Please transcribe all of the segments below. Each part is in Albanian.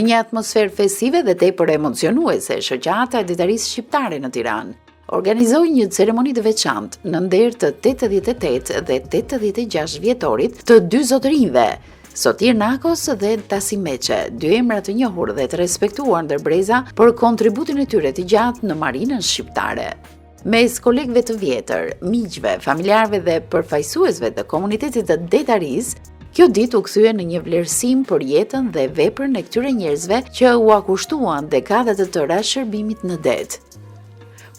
Në një atmosferë festive dhe tepër emocionuese, Shoqata e Detarisë Shqiptare në Tiranë organizoi një ceremoni të veçantë në nder të 88 dhe 86 vjetorit të dy zotërinjve, Sotir Nakos dhe Tasi Meçe, dy emra të njohur dhe të respektuar ndër breza për kontributin e tyre të gjatë në marinën shqiptare. Mes kolegëve të vjetër, miqve, familjarëve dhe përfaqësuesve të komunitetit të detarisë, kjo ditë u kthye në një vlerësim për jetën dhe veprën e këtyre njerëzve që ua kushtuan dekada të tëra shërbimit në det.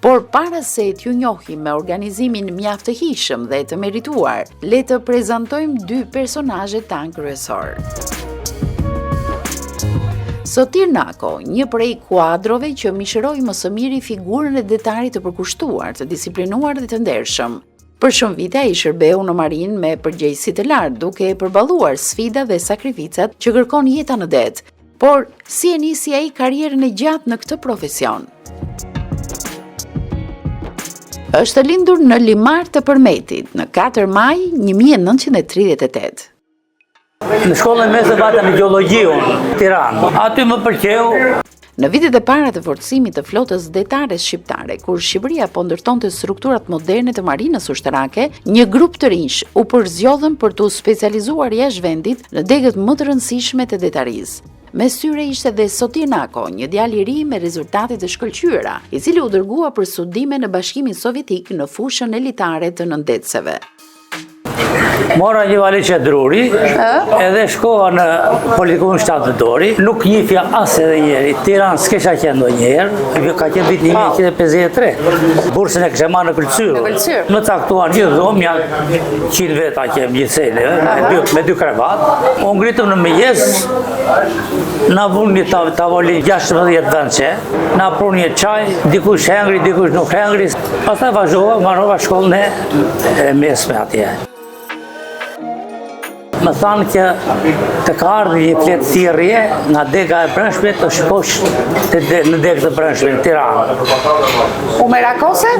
Por para se t'ju njohim me organizimin mjaft të hijshëm dhe të merituar, le të prezantojmë dy personazhet tanë kryesorë. Sotir Nako, një prej kuadrove që mishëroi më së miri figurën e detarit të përkushtuar, të disiplinuar dhe të ndershëm. Për shumë vite ai shërbeu në marinë me përgjegjësi të lartë, duke përballuar sfida dhe sakrificat që kërkon jeta në det. Por, si e nisi ai karrierën e gjatë në këtë profesion? Është lindur në Limar të Përmetit, në 4 maj 1938. Në shkollën e mesme vajta në gjeologji unë, Tiranë. Aty më pëlqeu. Në vitet e para të forcimit të flotës detare shqiptare, kur Shqipëria po ndërtonte strukturat moderne të marinës ushtarake, një grup të rinjsh u përzgjodhën për t'u specializuar jashtë vendit në degët më të rëndësishme të detarisë. Mes tyre ishte dhe Sotir Nako, një djalë i ri me rezultate të shkëlqyera, i cili u dërgua për studime në Bashkimin Sovjetik në fushën elitare të nëndetëseve. Mora një valixhe druri, edhe shkova në poligon 7 Tetori, nuk njifja as edhe njeri, Tiranë s'kisha qenë ndonjëherë, ka qenë viti 1953, bursën e kisha marrë në Këlcyrë. Më caktuan një dhomë, ja 100 veta që gjithsej, me dy, me dy krevat, u ngritëm në mëngjes, na vunë një tavolinë 16 vendëshe, na prunë një çaj, dikush hengri, dikush nuk hengri, pastaj vazhdova, mbarova shkollën e e mesme atje. Më thanë që të ka ardhë një fletë thirrje nga dega e brendshme të shkosh të de, në degë të brendshme në Tiranë. U merakose?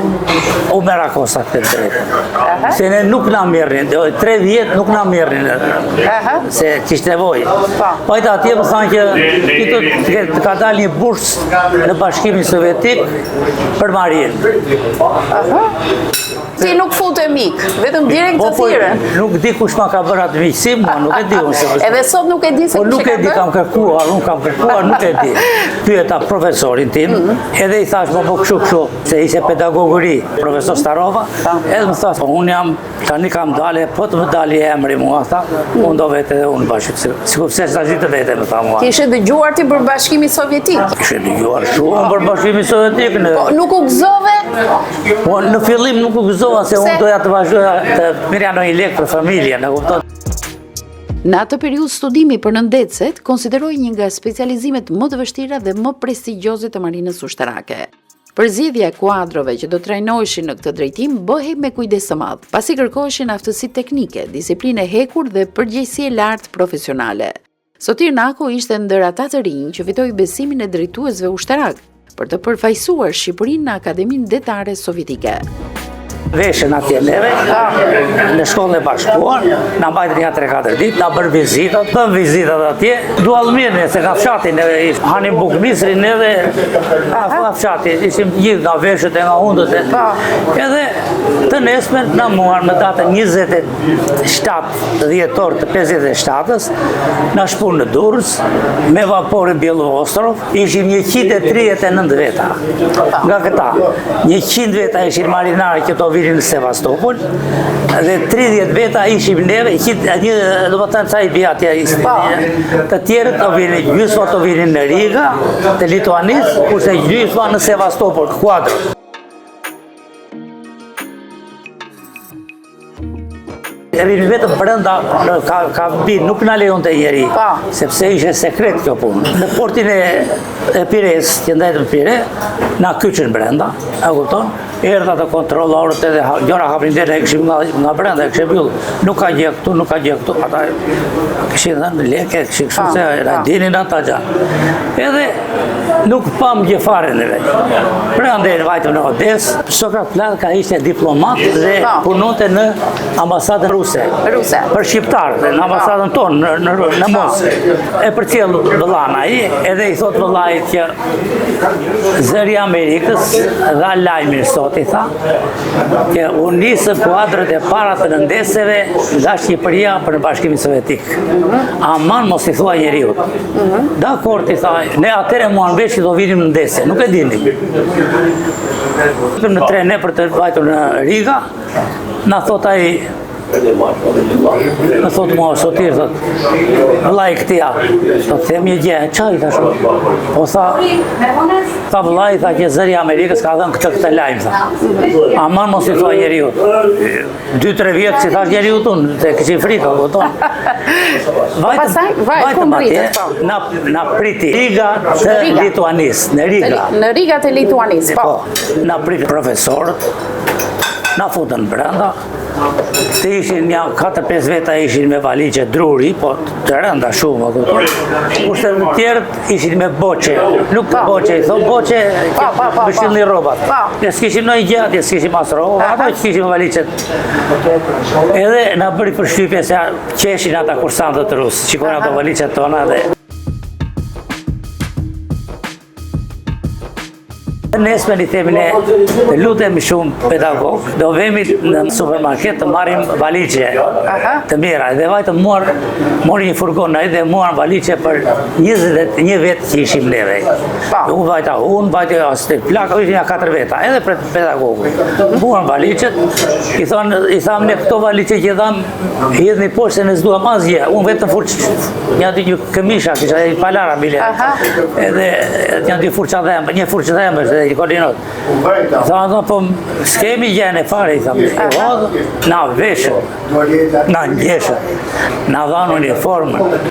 U merakosa të drejtë. Se ne nuk na merrnin, tre vjet nuk na merrnin, se kishte nevojë. Po. Vajta atje më thanë që të, të, të ka dalë një bursë në Bashkimin Sovjetik për marinë. Aha. Ti nuk fute mik, vetëm direkt të po, po, thirrën. Nuk di kush ma ka bërë atë miqësi, mua nuk e di unë se është. Edhe sot nuk e di se po, kush e ka bërë? Nuk e di, kam kërkuar, unë kam kërkuar, nuk e di. Pyeta profesorin tim, mhm. edhe i thash, po po kështu kështu, se ishte pedagog i ri, profesor Starova, edhe më tha, po unë jam Tani kam dale, po të më dali emri mua, tha, unë do vete dhe unë bashkë, sikur pse s'ta të vete, më tha mua. Kishe dëgjuar ti për Bashkimin Sovjetik? Kishe dëgjuar shumë për Bashkimin Sovjetik. Në... Po, nuk u gëzove? Po, në fillim nuk u gëzova, se unë doja të vazhdoja të merrja ndonjë lek për familjen, e kupton. Në atë periudhë studimi për nëndetëset, konsiderohej një nga specializimet më të vështira dhe më prestigjioze të marinës ushtarake. Përzgjedhja e kuadrove që do trajnoheshin në këtë drejtim bëhej me kujdes të madh, pasi kërkoheshin aftësi teknike, disiplinë e hekurt dhe përgjegjësi e lartë profesionale. Sotir Nako ishte ndër ata të rinj që fitoi besimin e drejtuesve ushtarakë për të përfaqësuar Shqipërinë në Akademinë Detare Sovjetike. Veshën atje neve, në shkollën e bashkuar, na mbajtën nja 3-4 ditë, na bërë vizitat, bëmë vizitat atje, duallmirë ne, se nga fshati neve, hanim bukë misri neve, nga fshati, ishim gjithë nga veshët e nga hundët, e, po. edhe të nesërmen na morën në datën 27 dhjetor të 57-ës, na shpunë në Durrës, me vaporin Bjellostrov, Ishim 139 veta. Nga këta, 100 veta ishin marinarë që do vinin në Sevastopol, dhe 30 veta ishim neve, një, domethënë sa i bie atje, po. të tjerët do vinin, gjysma do vinin në Riga, të Lituanisë, kurse gjysma në Sevastopol, kuadro. Rrinim vetëm brenda në kabinë, nuk na lejonte njeri, po. sepse ishte sekret kjo punë. Në portin e, e Piresë, që ndejtëm Pire, na kyçën brenda, e kupton? Erdhën ata kontrollorët edhe gjëra hapin derën e kishim nga, nga brenda, e kishim mbyllë. Nuk ka gjë këtu, nuk ka gjë këtu. Ata kishin dhënë leke, kishin kështu se e dinin ata gjë. Edhe nuk pamë gjë fare neve. Prej andej vajtëm në Odesë, Sokrat Plaka ishte diplomat dhe po. punonte në ambasadën ruse. ruse. Ruse. Për shqiptarët, në ambasadën tonë, në, në, në Moskë. E përcjell vëllanë ai, edhe i thotë vëllait që Zëri i Amerikës dha lajmin sot, i tha, që u nisën kuadrët e para të nëndetëseve nga Shqipëria për në Bashkimin Sovjetik. Aman mos i thua njeriut. Dakord, i tha, ne atëherë morëm vesh që do vinim nëndetëse, nuk e dinim. Në tren ne për të vajtur në Riga, na thot ai, më thot mua, Sotir, thot, vëllai këtija, thot, them një gjë, ça i thashë? Po tha, tha vëllai, tha që zëri i Amerikës ka dhënë këtë këtë lajm, tha. Aman mos i thua njeriut. 2-3 vjet s'i thashë njeriut unë, se kishim frikë, apo ton. Vajtëm, vajtëm atje, po. na, na priti Riga të Lituanisë, në Riga. Në Riga të Lituanisë, po. po. Na priti profesorët, na futën brenda, të ishin nja 4-5 veta ishin me valixhe druri, po të rënda shumë, apo kupton. Kurse të tjerët ishin me boçe, nuk po. boçe, i thonë boçe, po, po, po, mbështillnin rrobat. Po. Ne s'kishim ndonjë gjë atje, s'kishim as rroba, ato që kishim valixhet. Edhe na bëri përshtypje se qeshin ata kursantët rusë, shikojnë ato valixhet tona dhe Të nesërmen i themi ne, të lutemi shumë pedagog, do vemi në supermarket të marrim valixhe të mira. Dhe vajtëm muar, mori një furgon ai dhe muarëm valixhe për 21 vetë që ishim neve. Po. Unë vajta unë, vajta asë të plaka, ishim nja 4 veta, edhe për pedagogu. Muarëm valixhet, i thonë, i thamë ne këto valixhe që dhamë, hidhni poshtë se ne s'duam asgjë, unë vetëm furçë, një dy një Këmisha, kisha i palara bile. Edhe një dy furça dhëmbë, një furçë dhëmbësh dhe një kolinot. Tha, tha, po s'kemi gjë ne fare, i thamë. I hodhë, na veshën, na ngjeshën, na dhanë uniformën.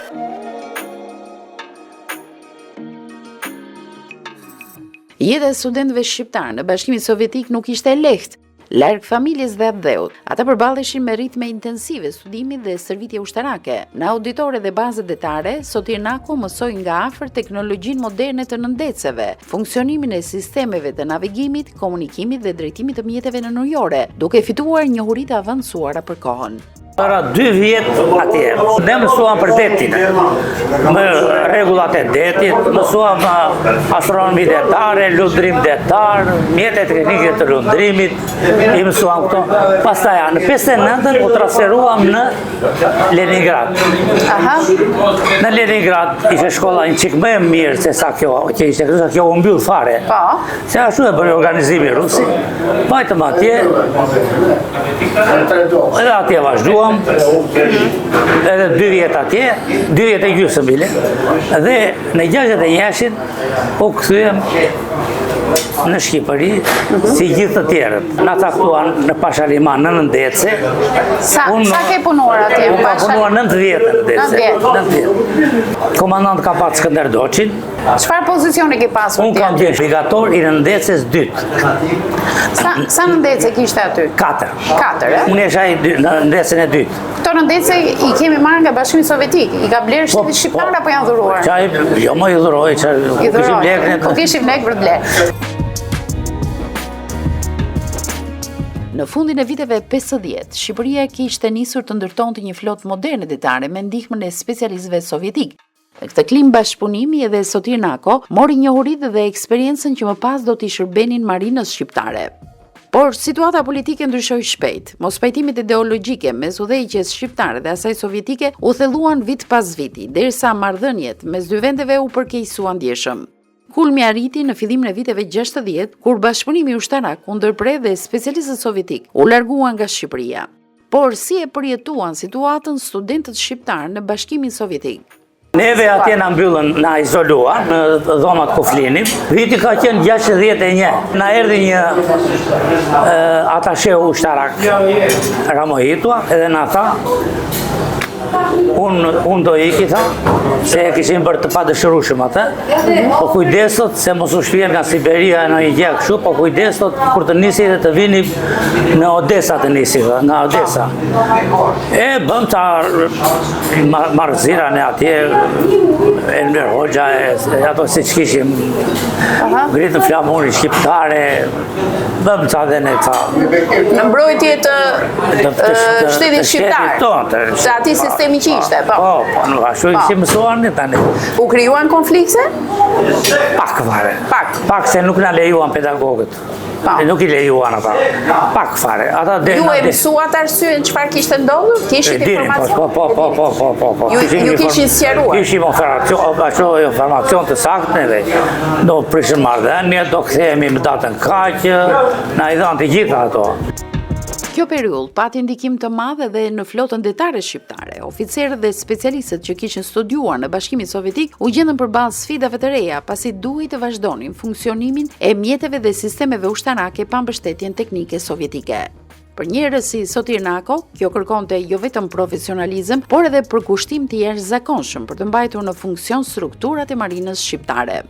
Jeta e studentëve shqiptarë në Bashkimin Sovjetik nuk ishte e lehtë. Larg familjes dhe atdheut, ata përballeshin me ritme intensive studimi dhe stërvitje ushtarake. Në auditore dhe bazat detare, Sotir Nako mësoi nga afër teknologjinë moderne të nëndetëseve, funksionimin e sistemeve të navigimit, komunikimit dhe drejtimit të mjeteve nënujore, duke fituar njohuri të avancuara për kohën. Para dy vjet atje, ne mësuam për detin, me rregullat e detit, mësuam astronomi detare, lundrim detar, mjetet teknike të lundrimit, i mësuam këto. Pastaj, në 59-ën u transferuam në Leningrad. Aha. Në Leningrad ishte shkolla një çikë më e mirë se sa kjo, që ishte këtu, sa kjo u mbyll fare. Po. Se ashtu e bëri organizimi rusi, vajtëm atje, edhe atje vazhduam, edhe dy vjet atje, dy vjet e gjysëm bile, dhe në 61-shin u kthyem në Shqipëri, si gjithë të tjerët. Na caktuan në Pashaliman në nëndetëse. Sa, sa ke punuar atje? Unë kam punuar 9 vjet në nëndetëse. 9 vjet. Komandant kam patë Skënder Doçin, Çfarë pozicioni ke pasur? Unë kam qenë navigator i nëndetëses dytë. Sa, sa nëndetëse kishte aty? Katër. Katër, e? Unë isha i në nëndetësen e dytë. Këto nëndetëse i kemi marrë nga Bashkimi Sovjetik, i ka blerë po, shteti shqiptar po, apo janë dhuruar? Qa, jo më i dhuroi, që I dhuroi, ku kishim lekë për të blerë. Në fundin e viteve 50, Shqipëria kishte nisur të ndërtonte një flotë moderne detare me ndihmën e specialistëve sovjetikë. Në këtë klimë bashkëpunimi edhe Sotir Nako mori njohuritë dhe eksperiencën që më pas do t'i shërbenin marinës shqiptare. Por situata politike ndryshoi shpejt. Mospajtimet ideologjike mes udhëheqjes shqiptare dhe asaj sovjetike u thelluan vit pas viti, derisa marrëdhëniet mes dy vendeve u përkeqësuan ndjeshëm. Kulmi arriti në fillimin e viteve 60, kur bashkëpunimi ushtarak u ndërpre dhe specialistët sovjetikë u larguan nga Shqipëria. Por si e përjetuan situatën studentët shqiptarë në Bashkimin Sovjetik? Neve atje na mbyllën, na izoluan në dhomat ku flinim. Viti ka qenë 61. Na erdhi një atashe ushtarak, Ramohitua, edhe na tha. Unë un do iki, tha, se e kishin bërë të padëshirueshëm atë, po kujdes thot se mos u shpien nga Siberia në një gjë kështu, po kujdes thot kur të nisi dhe të vini në Odesa të nisi, tha, nga Odesa. E bëmë ca marrëzira ne atje, Enver Hoxha, e, e ato siç kishim, ngritëm flamurin shqiptar, bëmë ca dhe ne ca. Në mbrojtje të shtetit shqiptar, të atij sistemi që ishte, po. Po, po, nuk ashtu po. ishim mësuar ne tani. U krijuan konflikte? Pak fare. Pak. Pak se nuk na lejuan pedagogët. Po. Nuk i lejuan ata. Pak fare. Ata dhe Ju e mësuat arsyen çfarë kishte ndodhur? Kishit po, informacion? Po, po, po, po, po, po, po. Ju, ju kishin sqaruar. Kishim informacion, ashtu informacion të saktë neve. Do prishën marrëdhënie, do kthehemi më datën kaq, na i dhanë të gjitha ato. Kjo periudhë pati ndikim të madh edhe në flotën detare shqiptare. Oficerët dhe specialistët që kishin studiuar në Bashkimin Sovjetik u gjendën përballë sfidave të reja, pasi duhej të vazhdonin funksionimin e mjeteve dhe sistemeve ushtarake pa mbështetjen teknike sovjetike. Për njerëz si Sotir Nako, kjo kërkonte jo vetëm profesionalizëm, por edhe përkushtim të jashtëzakonshëm për të mbajtur në funksion strukturat e marinës shqiptare.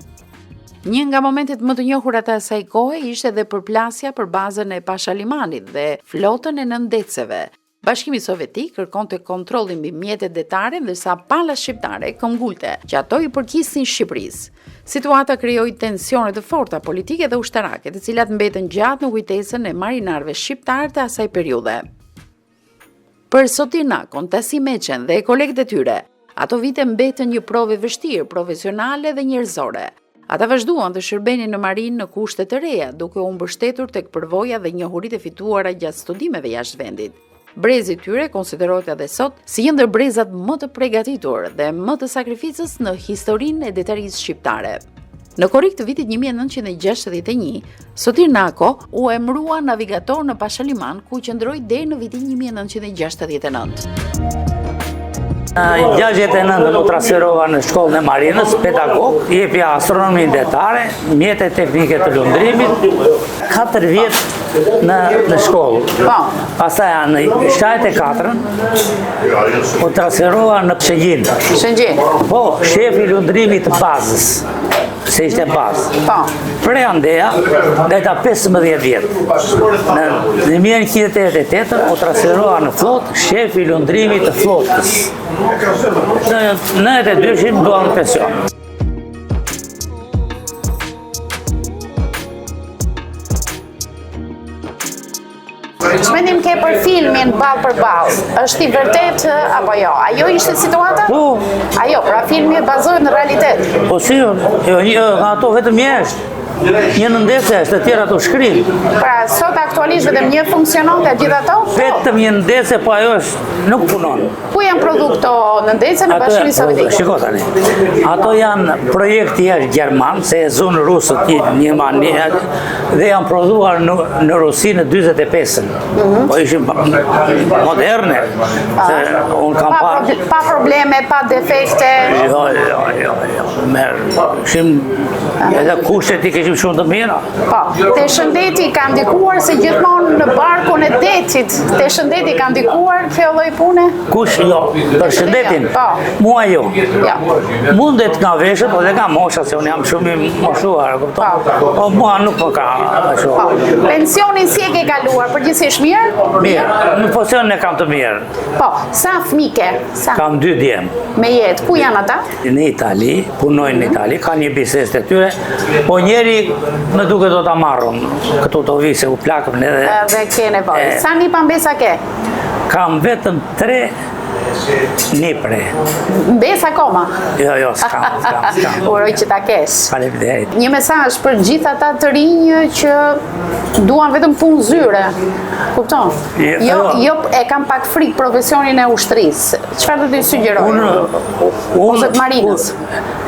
Një nga momentet më të njohura të asaj kohe ishte edhe përplasja për bazën e Pashalimanit dhe flotën e nëndetëseve. Bashkimi Sovjetik kërkonte kontrollin mbi mjetet detare, ndërsa pala shqiptare këmbëngulte që ato i përkisnin Shqipërisë. Situata krijoi tensione të forta politike dhe ushtarake, të cilat mbetën gjatë në kujtesën e marinarëve shqiptarë të asaj periudhe. Për Sotir Nakon, Tasi Meçen dhe kolegët e tyre, ato vite mbetën një provë e vështirë profesionale dhe njerëzore. Ata vazhduan të shërbenin në marinë në kushte të reja, duke u mbështetur tek përvoja dhe njohuritë e fituara gjatë studimeve jashtë vendit. Brezi i tyre konsiderohet edhe sot si një ndër brezat më të pregatitur dhe më të sakrificës në historinë e detarisë shqiptare. Në korrik të vitit 1961, Sotir Nako u emërua navigator në Pashaliman, ku qëndroi deri në vitin 1969. Në 69 u transferova në shkollën e marinës, pedagog, jepja astronominë detare, mjete teknike të lundrimit, 4 vjet në, në shkollë. Po. Pastaj në 74-ën, u transferova në Shëngjin. Shëngjin? Po, shefi i lundrimit të bazës, se ishte bazë. Po. Prej andeja, ndejta 15 vjet. Në 1988 u transferova në flotë, shefi i lundrimit të flotës. Në 92-shin dola në pension. Ç'mendim ke për filmin ballë për ballë? Është i vërtetë apo jo? Ajo ishte situata? Po. Ajo, pra filmi bazohet në realitet. Po si, jo, jo, një, nga ato vetëm një është. Një nëndetëse është, të tjerat u shkrinë. Pra, sot aktualisht vetëm një funksionon nga gjithë ato? Po. Vetëm një nëndetëse, po ajo është, nuk punon. Ku janë prodhu këto nëndetëse në Bashkimin Sovjetik? Shiko tani. Ato janë projekti është gjerman, se e zunë rusët një, një mani, dhe janë prodhuar në, në Rusi në 45-ën. Mm -hmm. Po ishin moderne. Se unë kam pa, parë... Pa probleme, pa defekte. Jo, jo, jo, jo. Merë, ishim, edhe kushtet i kishim shumë të mira. Po, te shëndeti ka ndikuar se gjithmonë në barkun e detit, te shëndeti ka ndikuar kjo lloj pune? Kush jo, për shëndetin? Po. Mua jo. Jo. Mundet nga veshët, po dhe nga mosha, se unë jam shumë i moshuar, e kupton? Po. Po mua nuk më ka ashtu. Po. Pensionin si e ke kaluar, përgjithësisht mirë? Mirë, në pensionin e kam të mirë. Po, sa fëmijë ke? Sa? Kam dy djem. Me jetë, ku janë ata? Në Itali, punojnë në Itali, kanë një biznes të tyre, po njëri më duket do ta marrëm, këtu do vi se u plakëm ne dhe... Dhe ke nevojë. Sa nipa mbesa ke? Kam vetëm tre nipre. Mbesa akoma? Jo, jo, s'kam, s'kam, s'kam. Uroj që ta kesh. Faleminderit. Një mesazh për gjithë ata të rinj që duan vetëm punë zyre. Kupton? Jo, jo, jo, e kam pak frikë profesionin e ushtrisë. Çfarë do t'i sugjeroje? Unë, unë, Ose të marinës.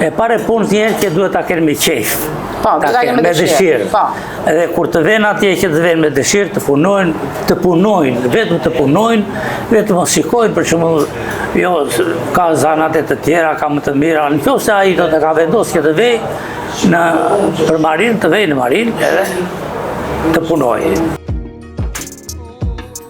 E para e punës një herë që duhet ta kenë me qejf. Po, ta kenë me dëshirë. Po. Edhe kur të venë atje që të venë me dëshirë, të punojnë, të punojnë, vetëm të punojnë, dhe të mos shikojnë për shembull, jo, ka zanate të tjera, ka më të mira, në qoftë se ai do të ka vendosë që të vejë në, për marinë, të vejë në marinë, edhe të punojë.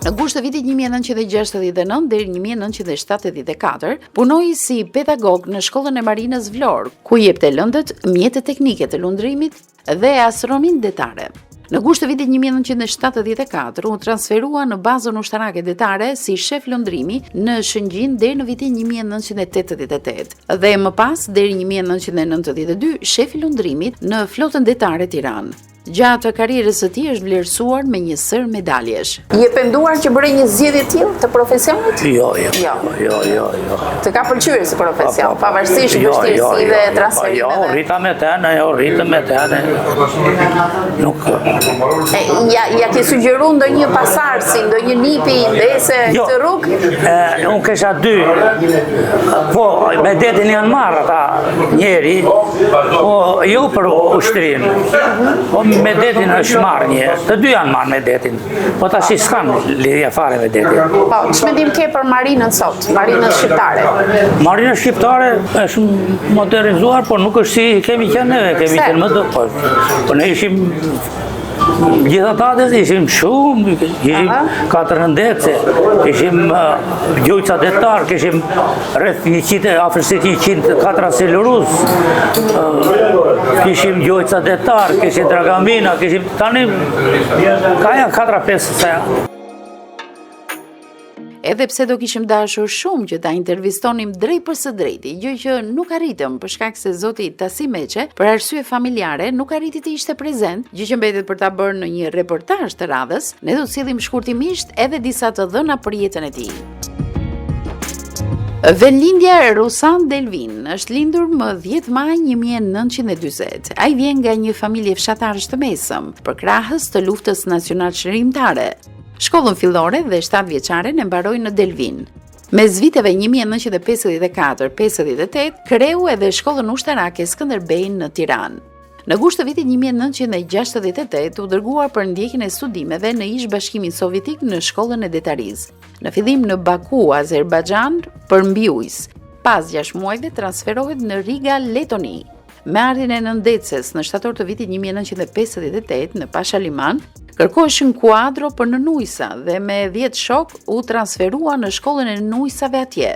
Në gusht të vitit 1969 deri 1974, punoi si pedagog në shkollën e Marinës Vlorë, ku jepte lëndët mjetet teknike të lundrimit dhe astronominë detare. Në gusht të vitit 1974 u transferua në bazën ushtarake detare si shef lundrimi në Shëngjin deri në vitin 1988 dhe më pas deri 1992 shef i lundrimit në flotën detare Tiranë. Gjatë karrierës së tij është vlerësuar me një sërë medaljesh. Je penduar që bëre një zgjedhje të tillë të profesionit? Jo, jo. Jo, jo, jo, jo. Të ka pëlqyer si profesion, po, po, po. pavarësisht jo, jo, vështirësive, jo, jo, transferimeve. Jo, u rrita me të, ne u rritëm me të, ne. Nuk. E, ja ja ke sugjeruar ndonjë pasardhësi, ndonjë nipi, mbese jo. këtë rrugë? E, unë kisha dy. Po, me detin janë marrë ata njeri, po jo për ushtrinë. Po me detin është marrë një, të dy janë marrë me detin, po tashi s'kanë lidhje fare me detin. Po, ç'mendim ke për marinën sot, marinën shqiptare? Marina shqiptare është modernizuar, por nuk është si kemi qenë neve, kemi qenë më të, po, po ne ishim Gjithë ata dhe ishim shumë, ishim katër nëndetëse, ishim gjujtësa detar, kishim rreth 100, afërsisht 100 katra silurus, kishim gjujtësa detar, kishim dragamina, kishim tani, ka janë 4-5 se Edhe pse do kishim dashur shumë që ta intervistonim drejtpërsëdrejti, gjë që nuk arritëm për shkak se zoti Tasi Meçe për arsye familjare nuk arriti të ishte prezent, gjë që mbetet për ta bërë në një reportazh të radhës, ne do të sjellim shkurtimisht edhe disa të dhëna për jetën e tij. Vendlindja e Rusan Delvinë është lindur më 10 maj 1940. Ai vjen nga një familje fshatarësh të mesëm, përkrahës të luftës nacionalçlirimtare. Shkollën fillore dhe 7 vjeçaren e mbaroi në Delvinë. Mes viteve 1954-58, kreu edhe shkollën ushtarake Skënderbej në Tiranë. Në gusht të vitit 1968 u dërgua për ndjekjen e studimeve në ish Bashkimin Sovjetik në shkollën e detarisë. Në fillim në Baku, Azerbajxhan, për mbiujës. Pas 6 muajve transferohet në Riga, Letoni. Me ardhjen e nëndetëses në shtator të vitit 1958 në Pashaliman, kërkoheshin kuadro për nënujësa dhe me 10 shokë u transferua në shkollën e nënujësave atje.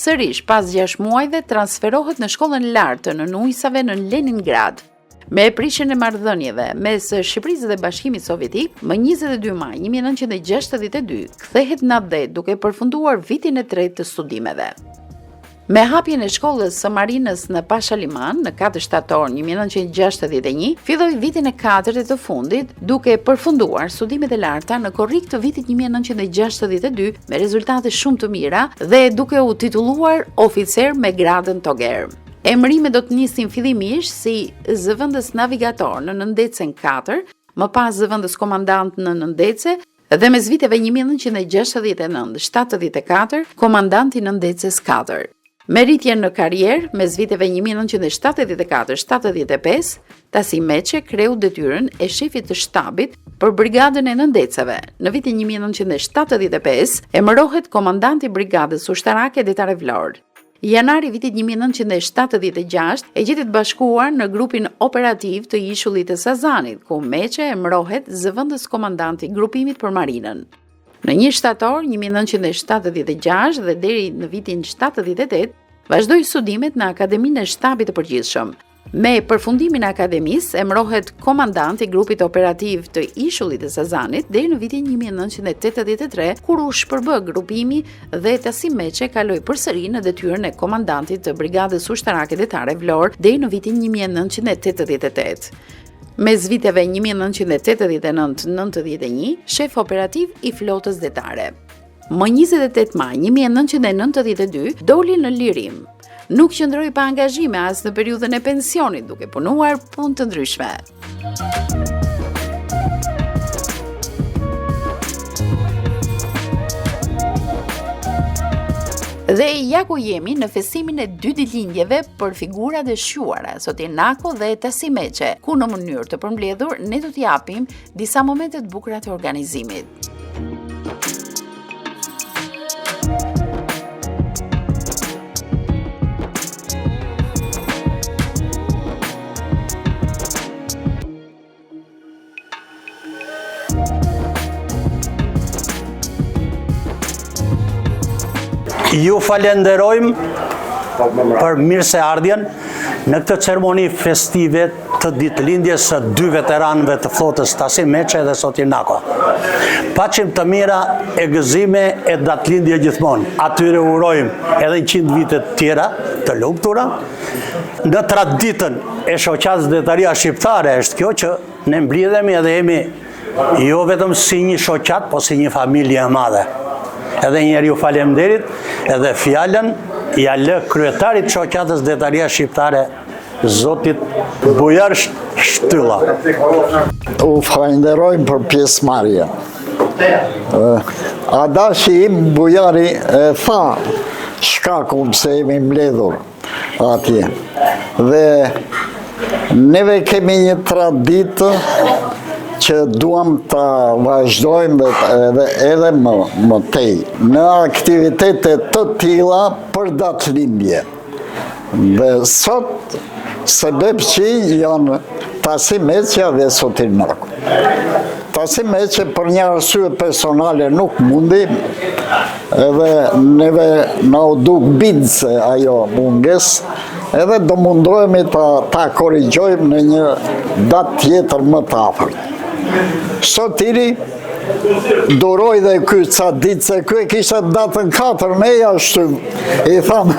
Sërish, pas 6 muajve, transferohet në shkollën e lartë të nënujësave në Leningrad. Me prishjen e marrëdhënieve mes Shqipërisë dhe Bashkimit Sovjetik, më 22 maj 1962, kthehet në atdhe duke përfunduar vitin e tretë të studimeve. Me hapjen e shkollës së marinës në Pashaliman në 4 shtator 1961, filloi vitin e katërt e të fundit, duke përfunduar studimet e larta në korrik të vitit 1962 me rezultate shumë të mira dhe duke u titulluar oficer me gradën toger. Emërimet do të nisin fillimisht si zëvendës navigator në nëndetësen 4, më pas zëvendës komandant në nëndetëse Dhe mes viteve 1969-74, komandant i nëndetëses 4. Me rritjen në karrierë, mes viteve 1974-75, Tasi Meçe kreu detyrën e shefit të shtabit për brigadën e nëndetëseve. Në vitin 1975, emërohet komandant i brigadës ushtarake detare Vlorë. Janari i vitit 1976 e gjeti të bashkuar në grupin operativ të ishullit të Sazanit, ku Meçe emërohet zëvendës komandant i grupimit për marinën. Në 1 shtator 1976 dhe deri në vitin 78, vazhdoi studimet në Akademinë e Shtabit të Përgjithshëm. Me përfundimin e akademisë, emërohet komandant i grupit operativ të ishullit të Sazanit deri në vitin 1983, kur u shpërbë grupimi dhe Tasi Meçe kaloi përsëri në detyrën e komandantit të Brigadës Ushtarake Detare Vlorë deri në vitin 1988. Mes viteve 1989-91, shef operativ i flotës detare. Më 28 maj 1992 doli në lirim. Nuk qëndroi pa angazhime as në periudhën e pensionit, duke punuar punë të ndryshme. Dhe ja ku jemi në festimin e dy ditëlindjeve për figurat e shquara, Sotir Nako dhe Tasi Meçe, ku në mënyrë të përmbledhur ne do t'japim disa momente të bukura të organizimit. Ju falenderojmë për mirëseardhjen në këtë ceremoni festive të ditëlindjes së dy veteranëve të flotës Tasim Meçe dhe Sotir Nako. Paçim të mira e gëzime e datëlindje gjithmonë. Atyre urojmë edhe 100 vite të tjera të lumtura. Në traditën e shoqatës Detaria Shqiptare është kjo që ne mblidhemi edhe jemi Jo vetëm si një shoqatë, po si një familje e madhe. Edhe një herë ju faleminderit, edhe fjalën ia lë kryetarit të shoqatës Detaria Shqiptare, zotit Bujar Shtylla. U falenderojmë për pjesëmarrjen. Adashi im Bujari e tha shkakun pse jemi mbledhur. atje. Dhe neve kemi një traditë që duam ta vazhdojmë edhe, edhe më, më tej. Në aktivitete të tilla për datëlindje. Dhe sot, sebepçi janë Tasim Meçja dhe Sotir Nako. Tasim Meçe për një arsye personale nuk mundi, Edhe neve na u duk bindëse ajo mungesë, edhe do mundohemi ta, ta korrigjojmë në një datë tjetër më të afërt. Sotiri duroi dhe ky ca ditë se ky e kishte datën 4 ne ia shtymë i thamë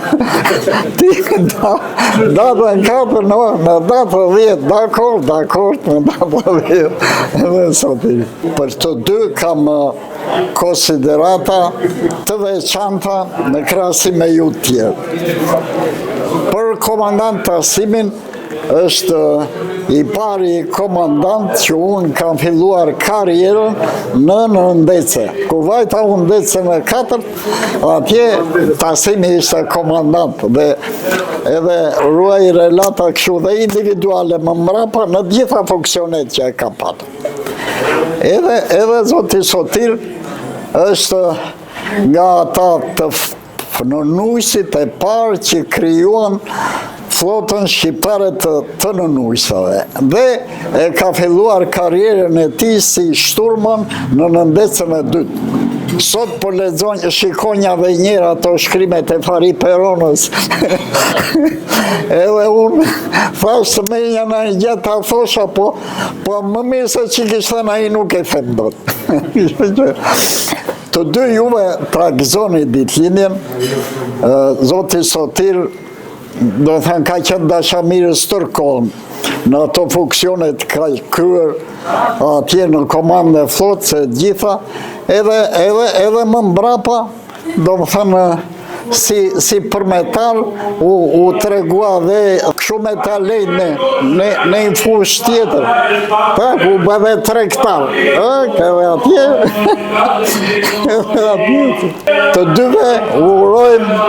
ti da, datën 4 në, në datën 10 dakord, dakord në datën 10 edhe Sotiri për të dy kam konsiderata të veçanta në krahasim me ju të tjerë. Për komandant Tasimin është i pari komandant që unë kam filluar karrierën në nëndetëse. Kur vajta unë nëndetësen e katërt, atje Tasimi ishte komandant dhe edhe ruaj relata kështu dhe individuale më mrapa në gjitha funksionet që e ka patur. Edhe, edhe zoti Sotir është nga ata të nënujësit e parë që krijuan flotën shqiptare të, të nënujësave. Dhe e ka filluar karrierën e tij si shturman në nëndetësen e dytë. Sot po lexonja, shikonja dhe njëherë ato shkrimet e Fahri Peronës. Edhe unë, thashë të me një në një gjë ta thosha, po Po më mirë se që kish thënë ai nuk e them dot. Të dy juve ta gëzoni ditëlindjen, zoti Sotir, domethënë ka qenë dashamirës tërë kohën, në ato funksionet ka kryer atje në komandën e flotës e gjitha, edhe, edhe, edhe më mbrapa, Domethënë, si, si përmetar, u, u tregua dhe kështu me talent në, në, në një fushë tjetër. Pak, u bë dhe tregtar. Ë, edhe atje, edhe atje. Të dyve u urojmë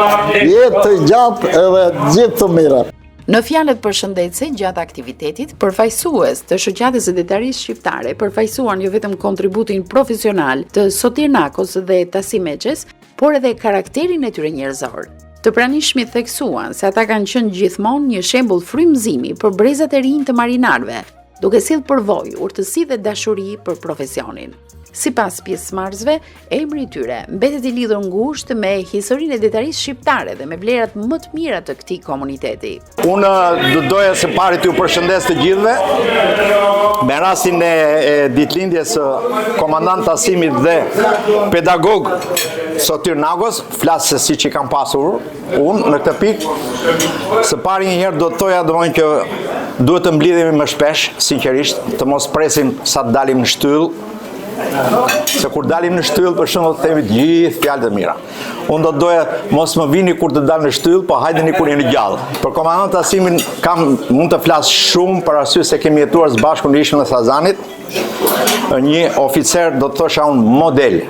jetë të gjatë edhe gjithë të mirat. Në fjalët përshëndetëse gjatë aktivitetit, përfaqësues të Shoqatës së Detarisë Shqiptare përfaqësuan jo vetëm kontributin profesional të Sotir Nakos dhe Tasim Meçes, por edhe karakterin e tyre njerëzor. Të pranishmit theksuan se ata kanë qenë gjithmonë një shembull frymëzimi për brezat e rinj të marinarëve, duke sjellë përvojë, urtësi dhe dashuri për profesionin. Sipas pjesëmarrësve, emri i tyre mbetet i lidhur ngushtë me historinë e detarisë shqiptare dhe me vlerat më të mira të këtij komuniteti. Unë do doja së pari t'ju përshëndes të gjithëve me rastin e, e ditëlindjes së komandant Tasimit dhe pedagog Sotir Nakos, flas se siç i kam pasur Unë në këtë pikë, së pari një herë do të thoja domethënë që duhet të mblidhemi më shpesh, sinqerisht, të mos presim sa të dalim në shtyllë, se kur dalim në shtyllë, për shembull, themi të gjithë fjalë të mira. Unë do të doja mos më vini kur të dal në shtyllë, po hajdeni kur jeni gjallë. Për komandant Tasimin kam mund të flas shumë për arsye se kemi jetuar së bashku në ishullin e Sazanit, një oficer do të thosha unë model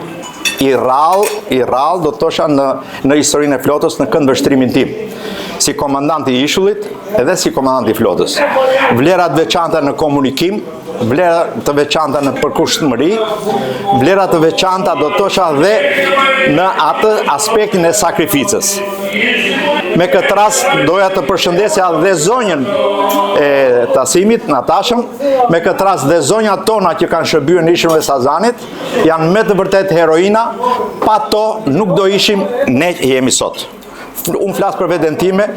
i rrallë, i rrallë do të thosha në në historinë e flotës në këndvështrimin tim si komandant i ishullit edhe si komandant i flotës. Vlera të veçanta në komunikim, vlera të veçanta në përkushtmëri, vlera të veçanta do të thosha dhe në atë aspektin e sakrificës. Me këtë rast doja të përshëndesja dhe zonjën e Tasimit, Natashën, me këtë rast dhe zonjat tona që kanë shërbyer në ishullin e Sazanit, janë me të vërtetë heroina, pa to nuk do ishim ne që jemi sot. Unë flas për veten time,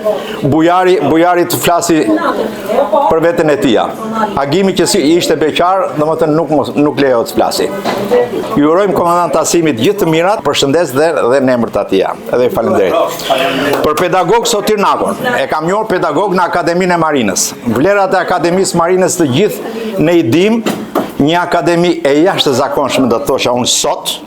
Bujari, Bujari të flasi për veten e tija. Agimi që si ishte beqar, domethënë nuk, nuk lejohet të flasi. Ju urojmë komandant Tasimit gjithë të mirat, përshëndes dhe, dhe në emër të atija. Edhe i faleminderit. Për pedagog Sotir Nakon, e kam njohur pedagog në Akademinë e Marinës. Vlerat e Akademisë Marinës të gjithë ne i dimë, një akademi e jashtëzakonshme do të thosha unë sot,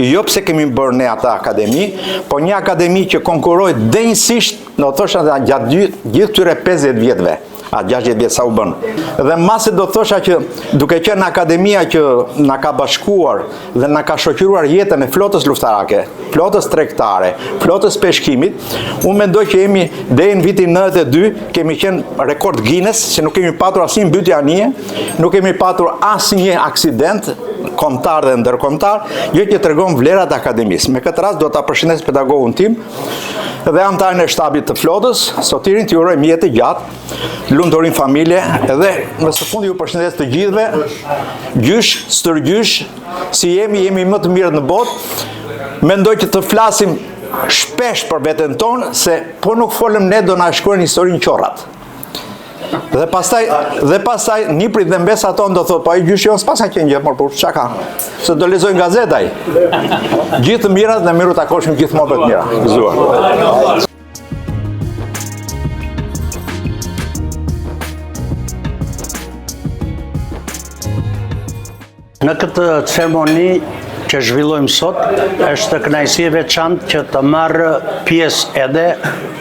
jo pse kemi bërë ne atë akademi, po një akademi që konkurroi denjësisht, do të thosha gjatë gjithë këtyre 50 vjetëve, a 60 vjet sa u bënë. Dhe mbase do të thosha që duke qenë akademia që na ka bashkuar dhe na ka shoqëruar jetën e flotës luftarake, flotës tregtare, flotës peshkimit, unë mendoj që jemi deri në vitin 92 kemi qenë rekord Guinness, se nuk kemi patur asnjë mbytje anije, nuk kemi patur asnjë aksident kombëtar dhe ndërkombëtar, gjë që tregon vlerat e akademisë. Me këtë rast do ta përshëndes pedagogun tim dhe anëtarin e shtabit të flotës, Sotirin t'i urojmë jetë të gjatë, lumturi në familje dhe më së fundi ju përshëndes të gjithëve. Gjysh, stërgjysh, si jemi, jemi më të mirët në botë. Mendoj që të flasim shpesh për veten tonë se po nuk folëm ne do na shkruajnë historinë qorrat. Dhe pastaj dhe pastaj niprit dhe mbesat tonë do thotë, po ai gjyshi jonë s'paska qenë gjë, por por çka ka? Se do lexojnë gazeta ai. Gjithë të mirat dhe mirë u takoshim gjithmonë për të mira. Gëzuar. Në këtë ceremoni që zhvillojmë sot, është kënaqësi e veçantë që të marrë pjesë edhe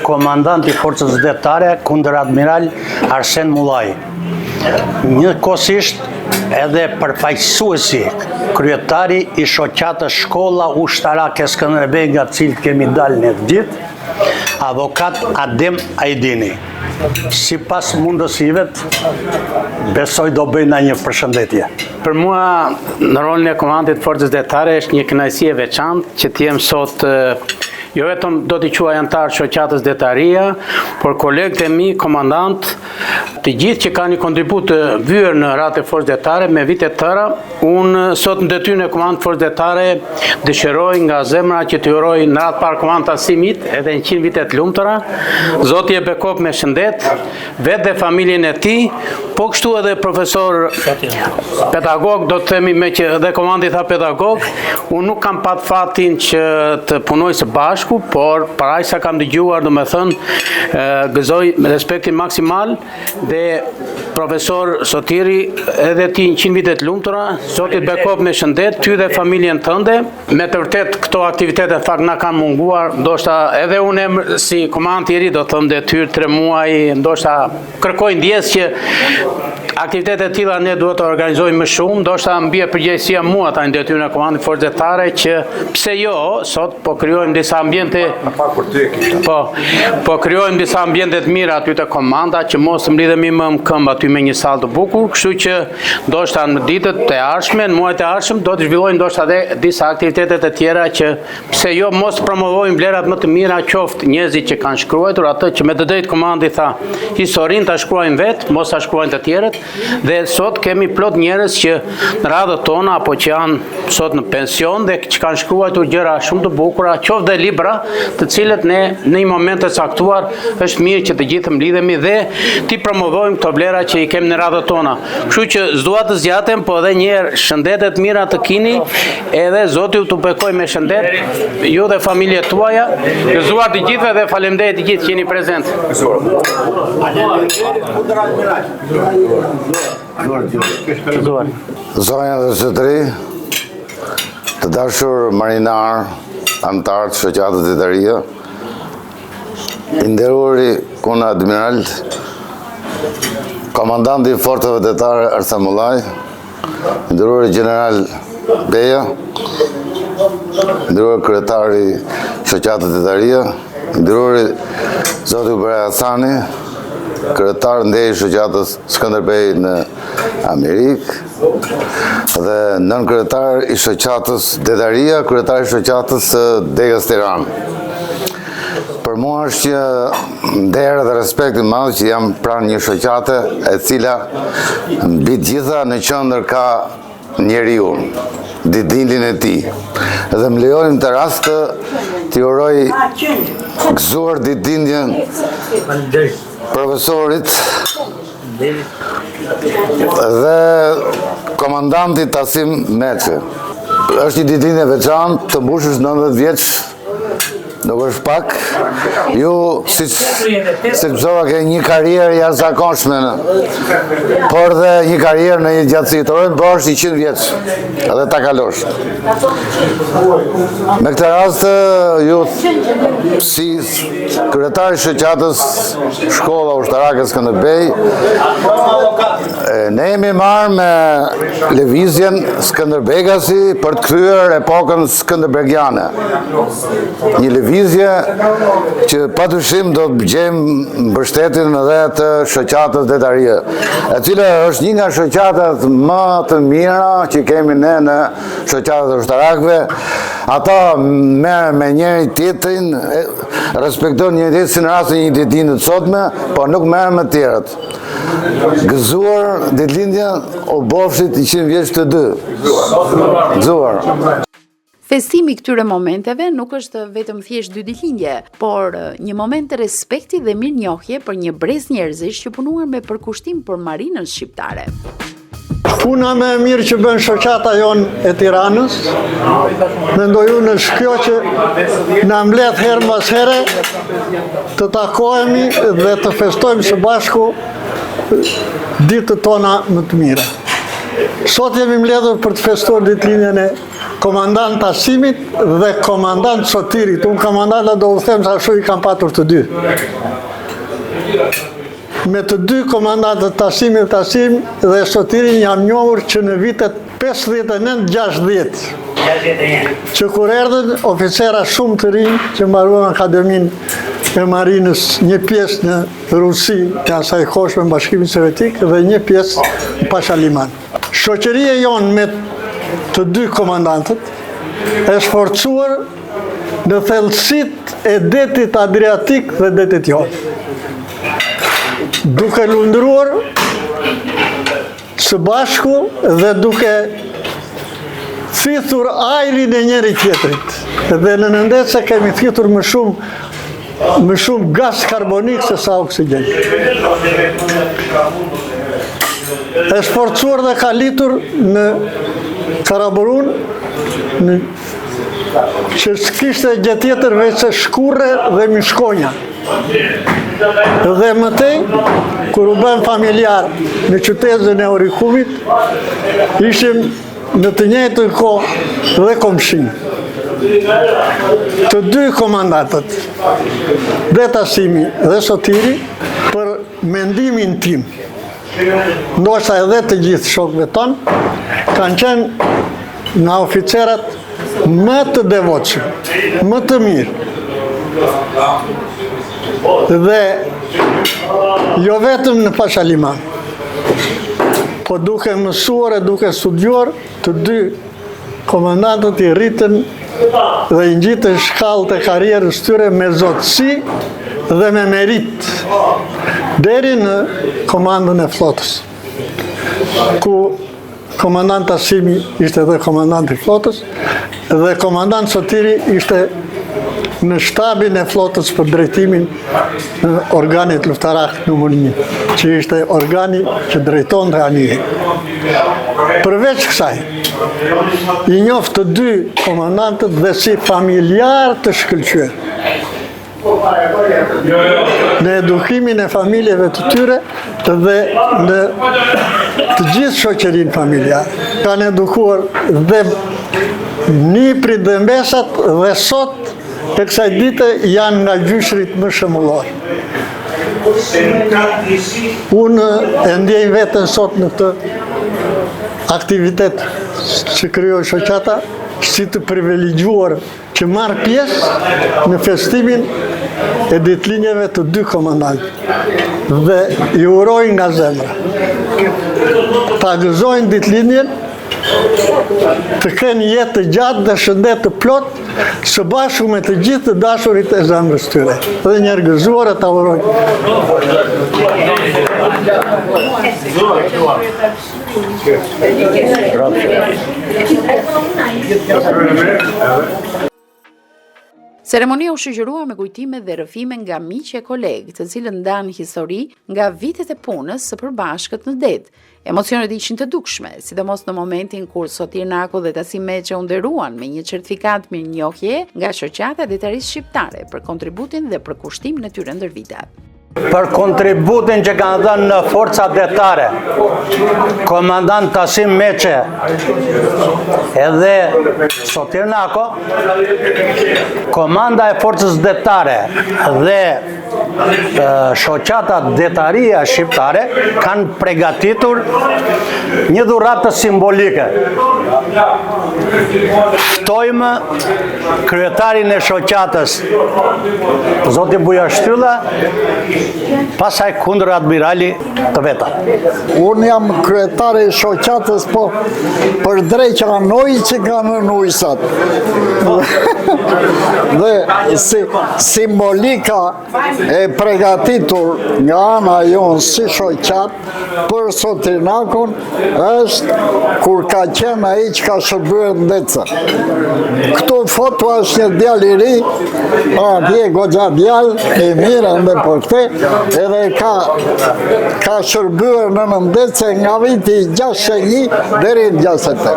komandanti i Forcës Detare kundëradmiral Arsen Mullaj. Njëkohësisht edhe përfaqësuesi, kryetari i shoqatës Shkolla Ushtarake Skënderbej nga të cilët kemi dalë ne të gjithë, avokat Adem Ajdini. Sipas mundësive, besoj do bëjnë një përshëndetje. Për mua, në rolin e komandantit Forcës Detare, është një kënaqësi e veçantë që të jem sot jo vetëm do t'i quaj anëtar shoqatës Detaria, por kolegët e mi, komandantë, të gjithë që kanë një kontribut të vyer në radhët e Forcës Detare me vite të tëra, unë sot në detyrën e komandantit Forcës Detare dëshiroj nga zemra që t'i uroj në radhë të parë komandant Tasimit edhe 100 vite të lumtura. Zoti e bekoftë me shëndet, vetë dhe familjen e tij, po kështu edhe profesor pedagog, do të themi meqë dhe komandanti tha pedagog, unë nuk kam pat fatin që të punoj së bashku, por për aq sa kam dëgjuar, domethënë, gëzoj respektin maksimal dhe profesor Sotiri, edhe ti 100 vite të lumtura, Zoti të bekoftë me shëndet, ty dhe familjen tënde, me të vërtetë këto aktivitete në fakt na kanë munguar, ndoshta edhe unë si komandant i ri do të them detyrë 3 muaj, ndoshta kërkoj ndjesë që aktivitete të tilla ne duhet të organizojmë më shumë, ndoshta më bie përgjegjësia mua tani në detyrën e komandantit Forcës Detare që pse jo, sot po krijojmë disa ambiente Në fakt për ty e kisha. Po, po krijojmë disa ambiente të mira aty te komanda që mos të mblidhemi më në këmbë aty me një sallë të bukur, kështu që ndoshta në ditët e ardhshme, në muajt e ardhshëm do të zhvillojmë ndoshta edhe disa aktivitete të tjera që pse jo mos të promovojmë vlerat më të mira qoftë njerëzit që kanë shkruajtur atë që me të drejtë komandanti tha, historinë ta shkruajmë vetë, mos ta shkruajnë të tjerët dhe sot kemi plot njerëz që në radhët tona apo që janë sot në pension dhe që kanë shkruajtur gjëra shumë të bukura, qoftë dhe libra, të cilët ne në një moment të caktuar është mirë që të gjithë të mblidhemi dhe t'i promovojmë këto vlera që i kemi në radhët tona. Kështu që s'dua të zgjatem, po edhe një herë shëndete të mira të kini, edhe Zoti ju bekojë me shëndet, ju dhe familjet tuaja. Gëzuar të gjithëve dhe faleminderit të gjithë që jeni prezent. Gëzuar. Zonja dhe zotërinj, të dashur marinarë, anëtarë të shoqatës Detaria, I nderuari kundëradmiral, komandanti i Forcave Detare Arsen Mullaj, i nderuari gjeneral Beja, i nderuar kryetar i Shoqatës Detaria, i nderuari zoti Bujar Hasani, kryetar nderi i Shoqatës Skënderbej në Amerikë, dhe nënkryetar i Shoqatës Detaria, kryetar i Shoqatës së Degës Tiranë. Për mua është një nder dhe respekt i madh që jam pranë një shoqate e cila mbi të gjitha në qendër ka njeriun, ditëlindjen e tij. Dhe më lejoni në këtë rast t'i uroj gëzuar ditëlindjen profesorit dhe komandantit Tasim Meçe. Është një ditëlindje e veçantë, të mbushësh 90 vjeç Nuk është pak. Ju, si siç mësova, ke një karrierë të jashtëzakonshme, por dhe një karrierë në një gjatësi. Të urojmë të bëhesh 100 vjeç dhe ta kalosh. Me këtë rast, ju, si kryetar i shoqatës Shkolla Ushtarake Skënderbej, ne jemi marrë me lëvizjen Skënderbegasi për të kthyer epokën Skënderbegiane. Një lëvizje që pa dyshim do të gjejmë mbështetjen edhe të shoqatës Detaria, e cila është një nga shoqatat më të mira që kemi ne në shoqatat e ushtarakëve. Ata merren me njëri tjetrin, respektojnë njëri tjetrin si në rastin e një ditëlindje të sotme, por nuk merren me të tjerët. Gëzuar ditëlindjen, u bëfshit 100 vjeç të dy. Gëzuar. Festimi i këtyre momenteve nuk është vetëm thjesht dy ditëlindje, por një moment respekti dhe mirënjohje për një brez njerëzish që punuan me përkushtim për marinën shqiptare. Puna më e mirë që bën shoqata jonë e Tiranës, mendoj unë është kjo që na mbledh herë mbas here të takohemi dhe të festojmë së bashku ditët tona më të mira. Sot jemi mbledhur për të festuar ditëlindjen e Komandant Tasimit dhe komandant Sotirit. Unë komandanta do u them se ashtu i kam patur të dy. Me të dy komandantët Tasimin Tasim dhe Sotirin jam njohur që në vitet 59-60. Që kur erdhën oficera shumë të rinj që mbaruan Akademinë e Marinës një pjesë në Rusi të asaj kohshme në Bashkimin Sovjetik dhe një pjesë në Pashaliman. Shoqëria jonë me të dy komandantët është forcuar në thellësitë e detit Adriatik dhe detit Jon. Duke lundruar së bashku dhe duke thithur ajrin e njëri tjetrit. Dhe në nëndetëse kemi thithur më shumë më shumë gaz karbonik se sa oksigjen. Është forcuar dhe ka litur në Karaburun, në që s'kishte gjë tjetër veçse shkurre dhe mushkonja. Dhe më tej, kur u bëmë familjarë në qytezën e Orikumit, ishim në të njëjtën kohë dhe komshinj. Të dy komandantët, dhe Tasimi dhe Sotiri, për mendimin tim, ndoshta edhe të gjithë shokëve tanë, kanë qenë nga oficerat më të devotshëm, më të mirë. Dhe jo vetëm në Pashaliman, po duke mësuar e duke studiuar, të dy komandantët i rritën dhe i ngjitën shkallët e karrierës tyre me zotësi dhe me meritë, deri në komandën e flotës, ku Komandant Tasimi ishte dhe komandant i flotës dhe komandant Sotiri ishte në shtabin e flotës për drejtimin në organit luftarak numër 1, që ishte organi që drejtonte anijen. Përveç kësaj, i njoh të dy komandantët dhe si familjarë të shkëlqyer. Në edukimin e familjeve të tyre dhe në të gjithë shoqërinë familjare. Kanë edukuar dhe nipërit dhe mbesat dhe sot e kësaj dite janë nga gjyshërit më shembullorë. Unë e ndjej veten sot në këtë aktivitet që krijoi shoqata si të privilegjuar që marr pjesë në festimin e ditëlindjeve të dy komandantëve dhe i uroj nga zemra. Ta gëzojnë ditëlindjen. Të kenë jetë të gjatë dhe shëndet të plotë, së bashku me të gjithë të dashurit e zemrës tyre. Dhe një herë gëzuar e ta uroj. Ceremonia u shoqërua me kujtime dhe rrëfime nga miq e kolegë, të cilët ndanë histori nga vitet e punës së përbashkët në det. Emocionet ishin të dukshme, sidomos në momentin kur Sotir Nako dhe Tasim Meçe u nderuan me një certifikatë mirënjohjeje nga Shoqata e Detarisë Shqiptare për kontributin dhe përkushtimin e tyre ndër vite. Për kontributin që kanë dhënë në forcat detare, komandant Tasim Meçe edhe Sotir Nako, komanda e forcës detare dhe shoqata detaria shqiptare kanë pregatitur një dhuratë simbolike. Ftojmë kryetarin e shoqatës, zotin Bujar Shtylla, pastaj kundëradmirali të veta. Unë jam kryetari i shoqatës, po për dreq anoj që ka në nujsat. Dhe si, simbolika e pregatitur nga ana jonë si shoqatë, Për Sotir Nakon është kur ka qenë ai që ka shërbyer në DC. Këtu foto është një djalë i ri, atje goxha djalë, i mirë ende për këte, edhe ka, ka shërbyer në nëndetëse nga viti 61 deri në 68.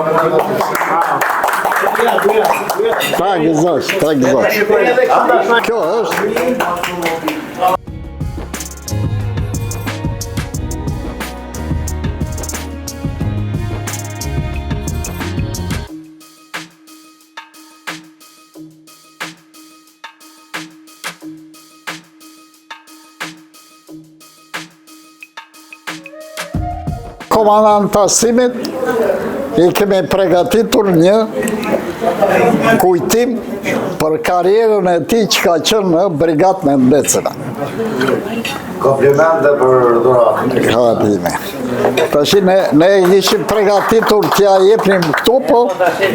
Ta gëzosh, ta gëzosh. Kjo është Komandant Tasimit i kemi pregatitur një kujtim për karrierën e tij që ka qenë në brigadën e nëndetëseve. Komplimente për dhuratën. Gratime. Tashi ne, ne ishim pregatitur t'ja jepnim këtu, po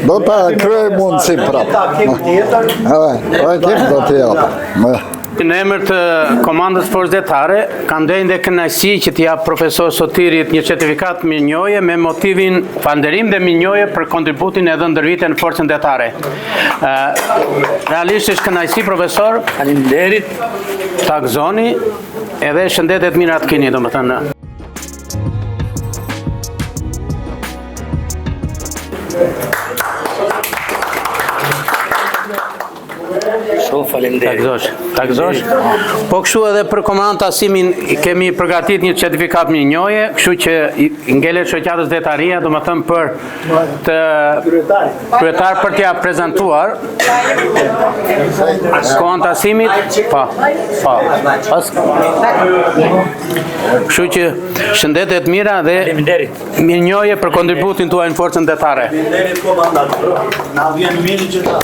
do ta krijojmë mundësi prapë. Takim tjetër. Edhe, takim do t'i japim. Në emër të Komandës Forcës Detare, kam nderin dhe kënaqësi që t'i jap profesor Sotirit një certifikatë mirënjohje me motivin falënderim dhe mirënjohje për kontributin e dhënë ndër vite në Forcën Detare. Ë realisht është kënaqësi profesor. Faleminderit. Ta gëzoni edhe shëndet e të mira të keni, domethënë. Shumë faleminderit. Ta gëzosh, ta gëzosh. Po kështu edhe për komandant Tasimin kemi përgatit një certifikatë mirënjohje, kështu që i ngelet shoqatës Detaria, domethënë për të kryetar për t'ia prezantuar. Komandant Tasimit, po, po. Pas. Kështu që shëndet e të mira dhe Faleminderit. Mirënjohje për kontributin tuaj në forcën detare. Faleminderit komandant. Na vjen mirë që ta.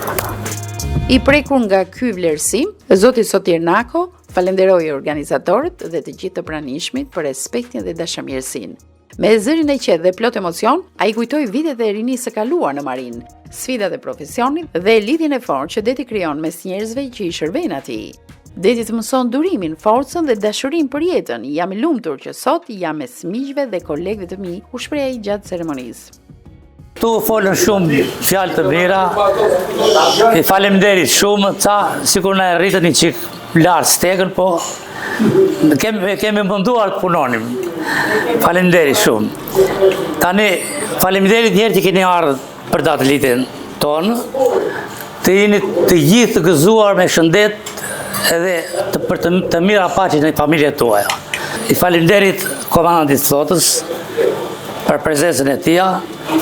I prekur nga ky vlerësim, zoti Sotir Nako falënderoi organizatorët dhe të gjithë të pranishmit për respektin dhe dashamirësinë. Me zërin e qetë dhe plot emocion, ai kujtoi vitet e rinisë së kaluar në marinë, sfidat e profesionit dhe lidhjen e fortë që deti krijon mes njerëzve që i shërbejnë atij. Deti të mëson durimin, forcën dhe dashurinë për jetën. Jam i lumtur që sot jam mes miqve dhe kolegëve të mi, u shpreh ai gjatë ceremonisë. Këtu folën shumë fjalë të mira. I faleminderit shumë, ca sikur na e rritën një çik lart stekën, po kemi kemi munduar të punonim. Faleminderit shumë. Tani faleminderit një herë që keni ardhur për datëlindjen tonë, të jeni të gjithë të gëzuar me shëndet edhe të, për të, të mira paçin në familjet tuaja. I faleminderit komandantit Flotës për prezencën e tija,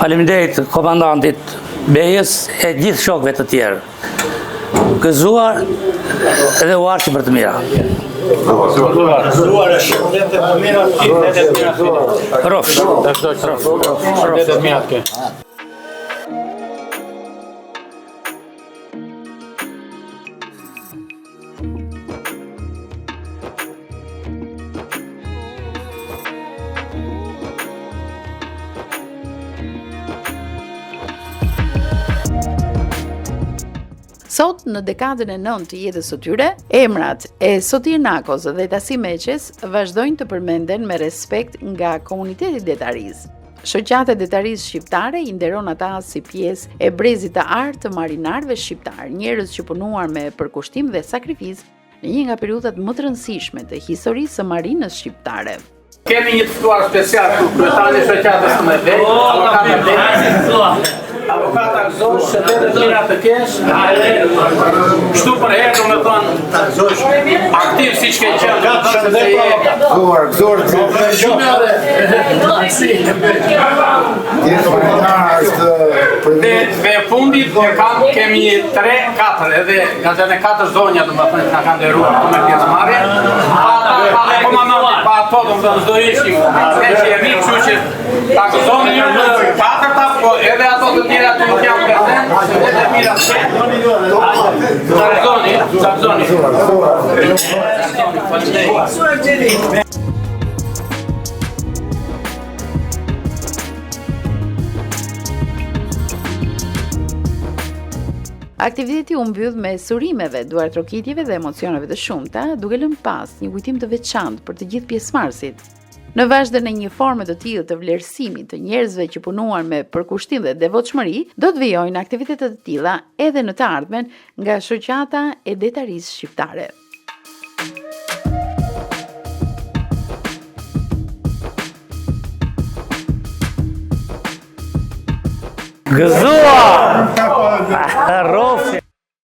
faleminderit komandantit Bejës e gjithë shokëve të tjerë. Gëzuar dhe u ardhshim për të mira. Gëzuar e shëndet e të mira, shëndet e të mira. Rrofsh. Shëndet e të mira. Sot, në dekadën e 9 të jetës së tyre, emrat e Sotir Nakos dhe Tasim Meçes vazhdojnë të përmenden me respekt nga komuniteti i detarisë. Shoqata e Detarisë Shqiptare i nderon ata si pjesë e brezit të artë të marinarëve shqiptarë, njerëz që punuan me përkushtim dhe sakrificë në një nga periudhat më të rëndësishme të historisë së marinës shqiptare. Kemi një të ftuar special këtu, kryetarin e shoqatës së Medvegjës, avokat Alek. Avokat ta gëzosh, shëndet e të mira të kesh, edhe kështu për herë, domethënë, aktiv siç ke qenë, domethënë se je... Gëzuar, gëzuar, gëzuar. Dhe, dhe fundit e kam, kemi 3, 4, edhe nga të në 4 zonja, domethënë, që na kanë nderuar këtu me pjesëmarrje. Pa ata, pa dhe komandanti, pa ato, domethënë, s'do ishim, ne që jemi, kështu që ta gëzoni ju të katërta, po edhe ato të tjera që nuk janë prezent, shëndet e mira të kenë. Ta gëzoni, ta gëzoni. Ta gëzoni, faleminderit. Aktiviteti u mbyll mes urimeve, duartrokitjeve dhe emocioneve të shumta, duke lënë pas një kujtim të veçantë për të gjithë pjesëmarrësit. Në vazhdën e një forme të tillë të vlerësimit të njerëzve që punuan me përkushtim dhe devotshmëri, do të vijojnë aktivitete të tilla edhe në të ardhmen nga Shoqata e Detarisë Shqiptare. Gëzuar!